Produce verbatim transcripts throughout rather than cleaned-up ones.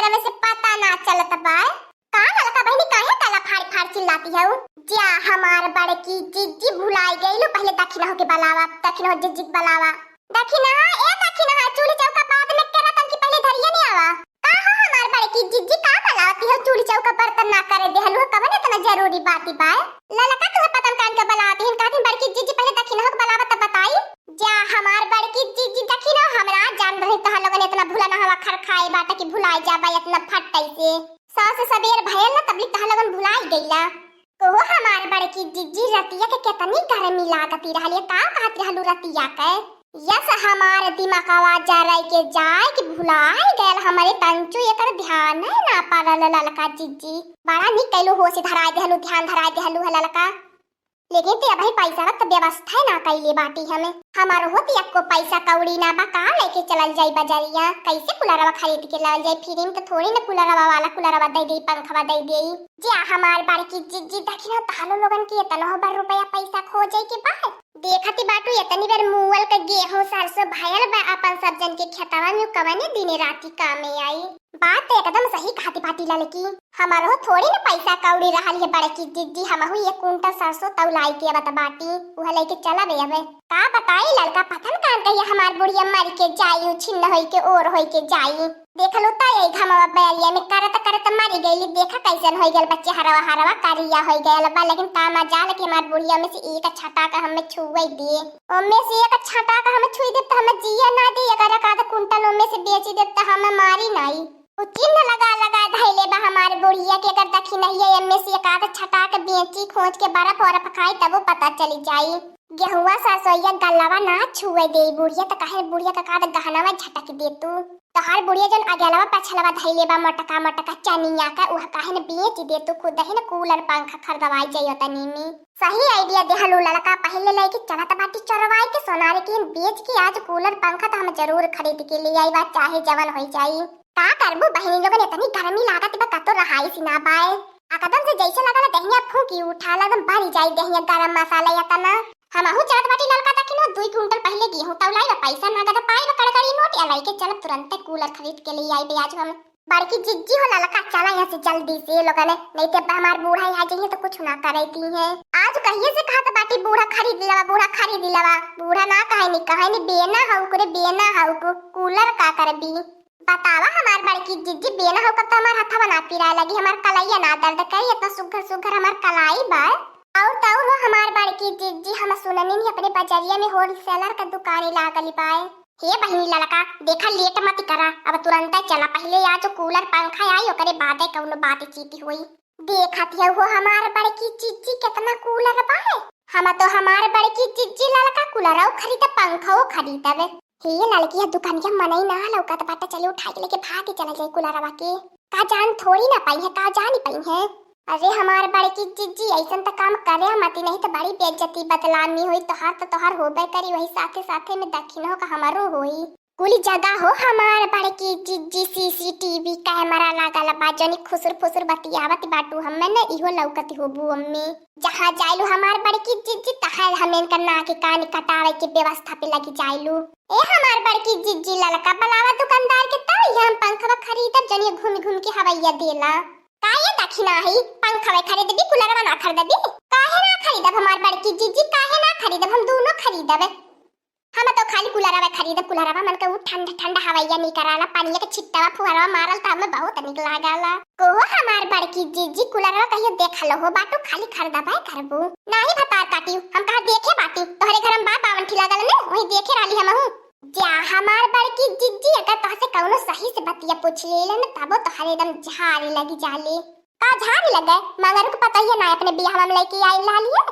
तबे से पता ना चलत बा। का ललका बहिनी, काहे गला फाड़ फाड़ चिल्लाती हऊ? जा हमार बड़की जिज्जी, भुलाई गइलू, पहिले दखिनहो के बलावा, दखिनहो जिज्जी के बलावा। दखिनहा, ए दखिनहा, चूल्ही चौका बाद में करा, तनकी पहिले धरिया नहीं आवा। का हो हमार बड़की जिज्जी, का बलावती हो? चूल्ही चौका बर्तन ना करे देहलू, कवन इतना जरूरी बाती बा? ललका तुहे पतन कान के बलावती हिन, कहती बड़की जिज्जी पहिले दखिनहो के बलावा तब बताई। जा हमार बड़की जिज्जी, दखिनहो, हमरा जान रही तोहार लोगन इतना भुला ना हवा खर खाए बाटा कि भुलाई जाबा इतना फट से। सास सबेर भयल ना तबली तोहार लोगन भुलाई गइला। ओहो हमार बड़की जिज्जी, रतिया के केतनी गर्मी लागती रहल, ये का कहत रहलू रतिया के? यस हमार दिमागवा जराई के जाए कि भुलाई गयल हमरे तंचू, एकर ध्यान है ना पड़ल ललका जिज्जी। बड़ा निक कैलू होश धराए देहलू, ध्यान धराए देहलू है ललका। लेकिन ते अबही पैसा रख व्यवस्था ना कैले बाटी हमें। हमार होत एको पैसा कौड़ी ना बा, का लेके चलल जाई बजरिया? कैसे कुलरवा खरीद के लावल जाई? फ्री में तो थोड़ी ना कुलरवा वाला कुलरवा दे दे, पंखवा दे दे। जे हमार बड़की जिज्जी, दखिनहो तहलो लोगन के इतना हो बार रुपया पैसा खोजे के बा। देखती बाटू इतनी बेर मुअल के गेहूं सरसों भयल बा अपन सब जन के खेतवा में, कवने दिने राती कामे आई। बात तो एकदम सही कहती बाटी ललकी। हमारो थोड़ी ना पैसा कौड़ी रहल है बड़की जिज्जी, हमहू एक कुंटल सरसों तौलाई के आवत बाटी, उहे लेके चलबे अबे। का बताई ललका, पतन कान कहिया हमार बुढ़िया मर के जाई, उ छिन्न होई के ओर होई के जाई। देख लो त यही घमवा बैरिया में करत करत मरी गईली। देखा कैसन होई गयल बच्चे, हरवा हरवा करिया होई गयल बा, लेकिन का मजाल कि हमार बुढ़िया में से एक छटाक हमें छुए दिए, ओमे से एक छटाक हमें छुई देब त हमें जिया ना दे, अगर एक आध कुंटल ओमे से बेची देब त हमें मारी नाई। उ चिन्ह लगा लगा धैले बा हमार बुढ़िया के, अगर दखिनहिया एमे से एक आध छटाक बेची खोज के बर्फ ओरफ खाई तबो पता चली जाई। गेहुआ सरसोइया गलवा ना छुए दे बुढ़िया, त काहे बुढ़िया का का गहनवा झटक दे तू। तोहार बुढ़िया जौन अगलवा पछलवा धैले बा मोटका मोटका चनिया का, उह काहे न बेच दे तू, खुद ही न कूलर पंखा खरीदवाई जाइयो तनी में। सही आइडिया देहलू ललका, पहिले लेके चलत बाटी चोरवाई के सोनार के बेच के आज कूलर पंखा त हम जरूर खरीद के ले आई बा, चाहे जवन होई जाई। का करबू बहिनी लोगन, इतनी गर्मी लागत बा, कतो रहाई सी ना बाए। एकदम से जैसे लगल दहिया फूकी उठाला, एकदम बरी जाई दहिया गरम मसाला या तना। हमहू चलत बाटी ललका दखिनो, दुई कुंटल पहिले गेहूं तौलाई बा, पैसा नगद पाई बा, कड़कड़ी नोट या लइके चलब तुरंते कूलर खरीद के ले आई बे आज हम। बड़की जिज्जी हो ललका, चला यहाँ से जल्दी से लोगन, नहीं ते हमार बूढ़ा यहाँ जइहे तो कुछ ना करे दी है। आज कहिए से कहत बाटी बूढ़ा खरीद लवा, बूढ़ा खरीद लवा, बूढ़ा ना कहे नी, कहे नी बेना हउक रे, बेना हउक, कूलर का करबी। बतावा हमार बड़की जिज्जी, बेना हउक त हमार हथवा ना पिराए लगी, हमार कलैया ना दर्द करी, इतना सुघर सुघर हमार कलाई बा। और तो और हो हमार बड़की जिज्जी, हम सुननी नी अपने बजरिया में होलसेलर का दुकाने लागल बाए। हे बहिनी ललका, देखा लेट मत करा, अब तुरंत चला, पहिले आज कूलर पंखा आई, ओकरे बादे कौनो बातचीत होई। देखत हऊ हो हमार बड़की जिज्जी केतना कूलर बा। हम तो हमार बड़की जिज्जी ललका कूलरौ खरीदब, पंखौ खरीदब। हे ललकी, यह दुकनिया मनई ना लौकत बाटे, चली उठाई के लेके भाग के चला जाई कूलरवा के। का जान थोड़ी ना पाई है, का जानी पाई है। अरे हमार बड़की जिज्जी, ऐसन त काम करे मती, नहीं त बड़ी बेइज्जती बदनामी होई, तोहार त तोहार होबे करी, वही साथे साथे में दखिनहो का हमारो होई। कुली जगह हो हमार बड़की जिज्जी, सीसीटीवी कैमरा लागल बा, जनी खुसुर फुसुर बतियावत बाटू, हमें न इहो लौकत होबू हमें। जहाँ जाइलू हमार बड़की जिज्जी, तहाँ हमें इनकर नाक कान कटावे के व्यवस्था पे लगी जाइलू। ए हमार बड़की जिज्जी, ललका बलावा दुकानदार के, तब ये हम पंखवा खरीदब, जनी घूम घूम के हवैया देला। का ये दखिना है, पंखवा खरीदबी, कूलरवा ना खरीदबी? काहे ना खरीदब हमार बड़की जिज्जी, काहे ना खरीदब, हम दोनों खरीदब। हम तो खाली कूलरवा खरीदब, कूलरवा मन के ऊ ठंड ठंड हवैया निकराला, पानिया के छिट्टवा फुहरवा मारल त हमें बहुत निक लागला। कोहो हमार बड़की जिज्जी, कूलरवा कहियो देखल हो बाटू, खाली खरीदबे करबू? नाही भतार काटी, हम कहा देखे बाटी, तोहरे घर में बा बावन ठी लागल में, वही देखे रहली हमहू। जा हमार बड़की जिज्जी, अगर तोहसे कौनो सही से बतिया पूछ लेले न, तबो तोहरे एकदम झारे लगी जाले। का झारे लगे? मंगरू के पता ही ना अपने बियाह में लेके आइल रहली है।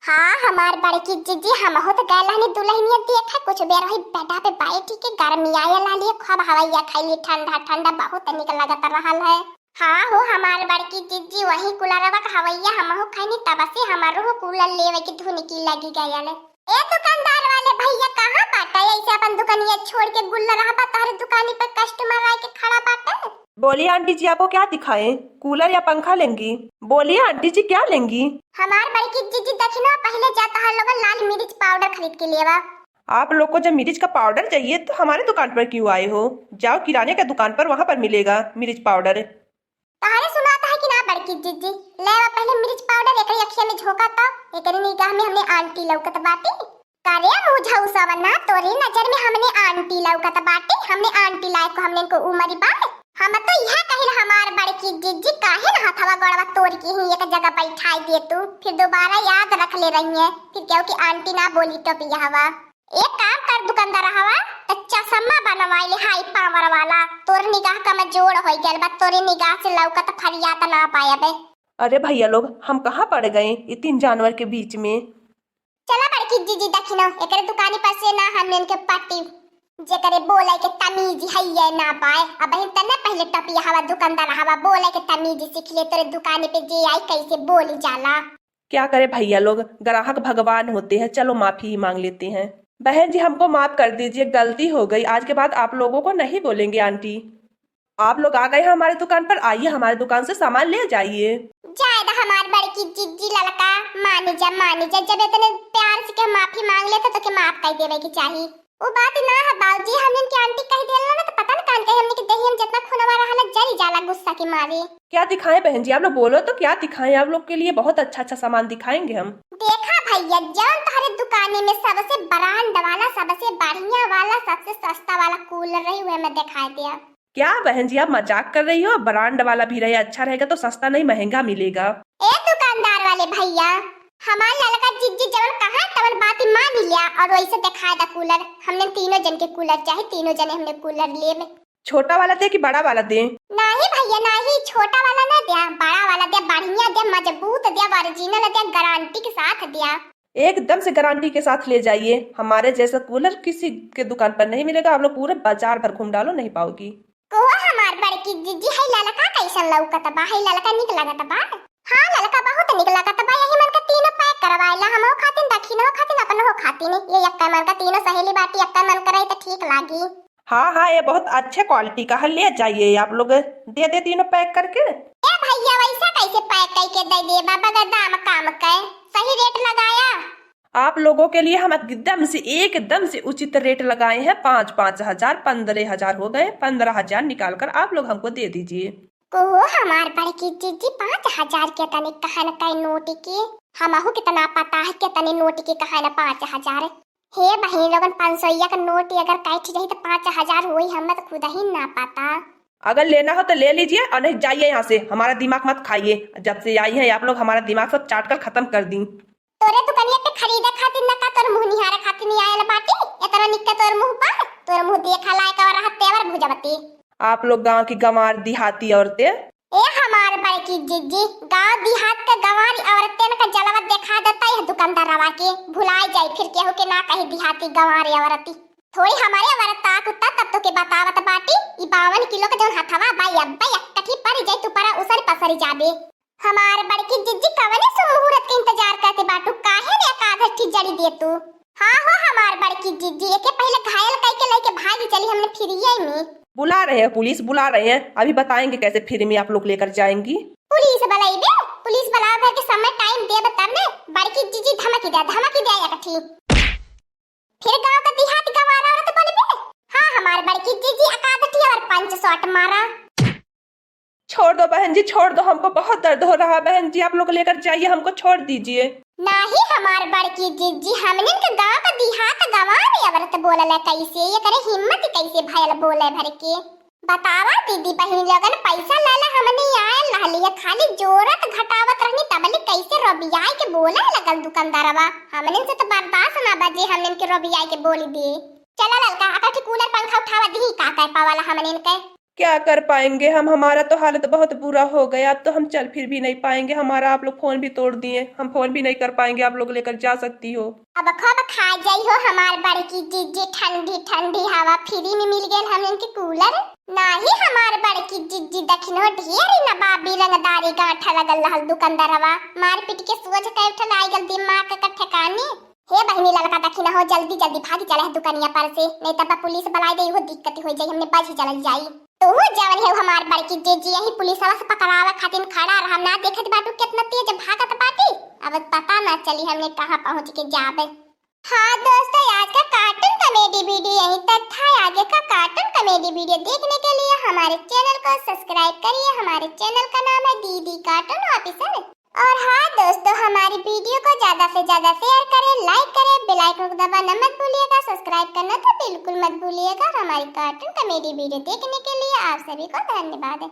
हाँ, हमार बड़की जिज्जी, हमहू त गए रहनी दुल्हनिया देखे, कुछ बेर वही बेडा पे बैठी के गर्मी आए लाली, खूब हवैया खैली, ठंडा ठंडा, बहुत निक लगत रहल है। हाँ हो, हमार बड़की जिज्जी, वही कूलरवा के हवैया हमहू खैनी, तब से हमारो हो कूलर लेवे की धुन की लगी गयल। ए दुकानदार वाले भैया, कहाँ बाटे? ऐसे अपन दुकानिया छोड़ के गुल्ला रहबा, तोहरे दुकानी पे कस्टमर आए के खड़ा बाटे। बोलिए आंटी जी, आपको क्या दिखाएं, कूलर या पंखा लेंगी? बोलिए आंटी जी, क्या लेंगी? हमार बड़की जिज्जी, दखिना, पहिले जा तोहार लोगन लाल मिर्च पाउडर खरीद के लेवा। आप लोग को जब मिर्च का पाउडर चाहिए तो हमारे दुकान पर क्यों आए हो? जाओ किराने का दुकान पर, वहाँ पर मिलेगा मिर्च पाउडर। तोहरे सुनात है कि ना बड़की जिज्जी? ले आवा पहले मिर्च पाउडर, एकरे अखिया में झोंका तो, एकरे निगाह में हमने आंटी लौकत बाटी। करे मुँह झौसवा ना, तोरे नजर में हमने आंटी लौकत बाटी? हमने आंटी लायक को हमने को उमर बा? हम तो यह कहिल हमार बड़की जिज्जी, काहे न हथवा गोड़वा तोड़ के ही एक जगह बैठाई दे तू, फिर दोबारा याद रख ले रही है, फिर क्यों कि आंटी ना बोली टोपिया हवा। एक काम कर दुकानदार हवा, त चश्मा बनवाई ले हाई पावर वाला, तोर निगाह कमजोर हो गल बा, तोरे निगाह से लौकत फरियात ना पाए बे। अरे भैया लोग, हम कहाँ पड़ गए ये तीन जानवर के बीच में? चला बड़की जिज्जी दखिनो, एकरे दुकानी पर से ना हमने इनके पट्टी, जेकरे बोले के तमीज है ये ना पाए। अब ही तने पहले टपिया हवा दुकानदार हवा बोले के तमीज सीख ले, तोरे दुकानी पे जे आई कैसे बोली जाला। क्या करे भैया लोग, ग्राहक भगवान होते हैं, चलो माफी ही मांग लेते हैं। बहन जी, हमको माफ कर दीजिए, गलती हो गई, आज के बाद आप लोगों को नहीं बोलेंगे आंटी। आप लोग आ गए हैं हमारे दुकान पर, आइए हमारे दुकान से सामान ले जाइए। जायदा हमार बड़की जिज्जी ललका, मानी जा, मानी जा, जब इतने प्यार से के माफी मांग लेते तो के माफ कर देवे के चाही। वो बात ना है बाबूजी, हमने के आंटी कह देला ना तो पता न कान कहे हमने के देही हम जितना खूनवा रहला जरी जाला गुस्सा के मारे। क्या दिखाएं बहन जी, आप लोग बोलो तो क्या दिखाएं? आप लोग के लिए बहुत अच्छा अच्छा सामान दिखाएंगे हम। देखा भैया, जौन तोहरे दुकानी में सबसे ब्रांड वाला, सबसे बढ़िया वाला, सबसे सस्ता वाला कूलर रही, वह मैं दिखाई दिया। क्या बहन जी, आप मजाक कर रही हो? ब्रांड वाला भी रहे, अच्छा रहेगा तो सस्ता नहीं, महंगा मिलेगा। ए दुकानदार वाले भैया, हमार ललका जिज्जी जवन कहा तवन बात मान लिया और वैसे दिखाए दा कूलर। हमने तीनों जन के कूलर चाहे, तीनों जने हमने कूलर लेब। छोटा वाला दे कि बड़ा वाला दे? नाही भैया नाही, छोटा वाला ना द्या, बड़ा वाला द्या, बढ़िया द्या, मजबूत द्या, ओरिजिनल द्या, गारंटी के साथ द्या। एकदम से गारंटी के साथ ले जाइए, हमारे जैसा कूलर किसी के दुकान पर नहीं मिलेगा। आप लोग पूरे बाजार भर घूम डालो, नहीं पाओगी। को हमार बड़की जिज्जी, है ललका कैसन लौकत बा? है ललका निक लगत बा? हाँ ललका बहुत निक लगत बा। यही मन का तीनों पैक करवाइला, हमहू खातिन, दखिनहू खातिन, अपनहू खातिन। ये यक्का मन का तीनों सहेली बाटी, यक्का मन करे तो ठीक लागी। हाँ हाँ, ये बहुत अच्छे क्वालिटी का है, ले जाइए आप लोग, दे दे तीनों पैक करके। ए भैया, वैसा कैसे पैक करके दे दे बाबा, दाम काम के सही रेट लगाया। आप लोगों के लिए हम एकदम से, एकदम से उचित रेट लगाए हैं। पाँच, पाँच हजार, पन्द्रह हजार हो गए, पन्द्रह हजार निकाल कर आप लोग हमको दे दीजिए। को हमार बड़की जिज्जी, पाँच हजार के तनी कहन के नोट के, हमहू कितना पता है के तनी नोट के कहन पाँच हजार। हे बहिन लोगन, पाँच सौ का नोट अगर कैठ जाई तो पाँच हजार होई, हमें तो खुद ही ना पता। अगर लेना हो तो ले लीजिए और नहीं जाइए यहाँ से, हमारा दिमाग मत खाइए। जब से आई हैं आप लोग हमारा दिमाग सब चाट कर खत्म कर दी। तोरे दुकनिया पे खरीदे खातिर न का तोर मुँह निहारे खातिर नहीं आयल बाटी? इतना निक के तोर मुँह पर, तोर मुँह देखा लायक और रहा तेवर भुजबती। आप लोग गाँव की गंवार देहाती औरतें। ए हमार बड़की जिज्जी, गाँव देहात के गंवारी औरतन का जलवा देखा देता यह दुकानदारवा के, भुलाई जाई फिर केहू के ना कही देहाती गंवारी औरती। थोड़ी हमारे औरत ताक उता तब तो के बतावत बाटी, ई बावन किलो के जौन हथवा बा अब्बा एक कठी पड़ जाई तू परा उसर पसरी जाबे। हमार बड़की जिज्जी, कवने शुभ मुहूर्त के इंतजार करते बाटू? काहे रे एकाध ठी जड़ी दे तू? हाँ हो हमार बड़की जिज्जी, एके पहले घायल कई के लेके भागी चली हमने फ्रीये में। बुला रहे हैं पुलिस, बुला रहे हैं, अभी बताएंगे कैसे फ्री में आप लोग लेकर जाएंगी। पुलिस बुलाइबे? पुलिस बुलावे भर के समय टाइम देब तब ने। बड़की जिज्जी धमकी दे, धमकी दे एक ठी। फिर गाँव का देहात गंवार औरत बोलबे? हाँ हमार बड़की जिज्जी, एकाध ठी और पंच शॉट मारा। छोड़ दो बहन जी, छोड़ दो, हमको बहुत दर्द हो रहा है बहन जी, आप लोग लेकर जाइए, हमको छोड़ दीजिए। नाही हमार बड़की जिज्जी, हमनिन के गाँव का देहात गंवार औरत बोलल है, कैसे एकरे हिम्मत कैसे भयल बोले भर के? बतावा दीदी बहिन लोगन, पैसा लेला हमनी आयल रहली है, खाली जोरत घटावत रहनी, तबले कैसे रोबियाई के बोले लगल दुकानदारवा। हमनिन से तो बर्दाश्त ना बा जे हमनिन के रोबियाई के बोली दे। चला ललका, अकठी कूलर पंखा उठावा दी, का कर पावाला हमनिन के। क्या कर पाएंगे हम, हमारा तो हालत बहुत बुरा हो गया, अब तो हम चल फिर भी नहीं पाएंगे, हमारा आप लोग फोन भी तोड़ दिए, हम फोन भी नहीं कर पाएंगे, आप लोग लेकर जा सकती हो। अब खूब खा जाई हो हमार बड़की जिज्जी, ठंडी ठंडी हवा फ्री में मिल गेल हमनिन के कूलर। नाही हमार बड़की जिज्जी दखिन हो, ढेर ही नवाबी रंगदारी गांठ लगल रहल दुकानदारवा, मारपीट के सोझ के उठल आई गल दिमाग के ठिकाने। हे बहिनी ललका दखिन हो, जल्दी जल्दी भागी चला है दुकानिया पर से, नहीं तब पुलिस बुलाई दे, इहो दिक्कत हो जाई, हमने बच चलल जाई। तू जवन है हमार बड़की जिज्जी, यही पुलिसवा से पकड़ावे खातिर खड़ा रह, हम ना देखत बाटू कितना तेज भागत बाटी, अब पता ना चली हमने कहाँ पहुँच के जाबे। हाँ दोस्तों, आज का कार्टून कॉमेडी वीडियो यहीं तक था। आगे का कार्टून कॉमेडी वीडियो देखने के लिए हमारे चैनल को सब्सक्राइब करिए। हमारे चैनल का नाम है डीडी कार्टून ऑफिशियल। और हाँ दोस्तों, हमारी वीडियो को ज्यादा से ज्यादा शेयर करें, लाइक करें, बेल आइकन को दबाना मत भूलिएगा, सब्सक्राइब करना तो बिल्कुल मत भूलिएगा। और हमारी कार्टून कॉमेडी वीडियो देखने के लिए आप सभी को धन्यवाद।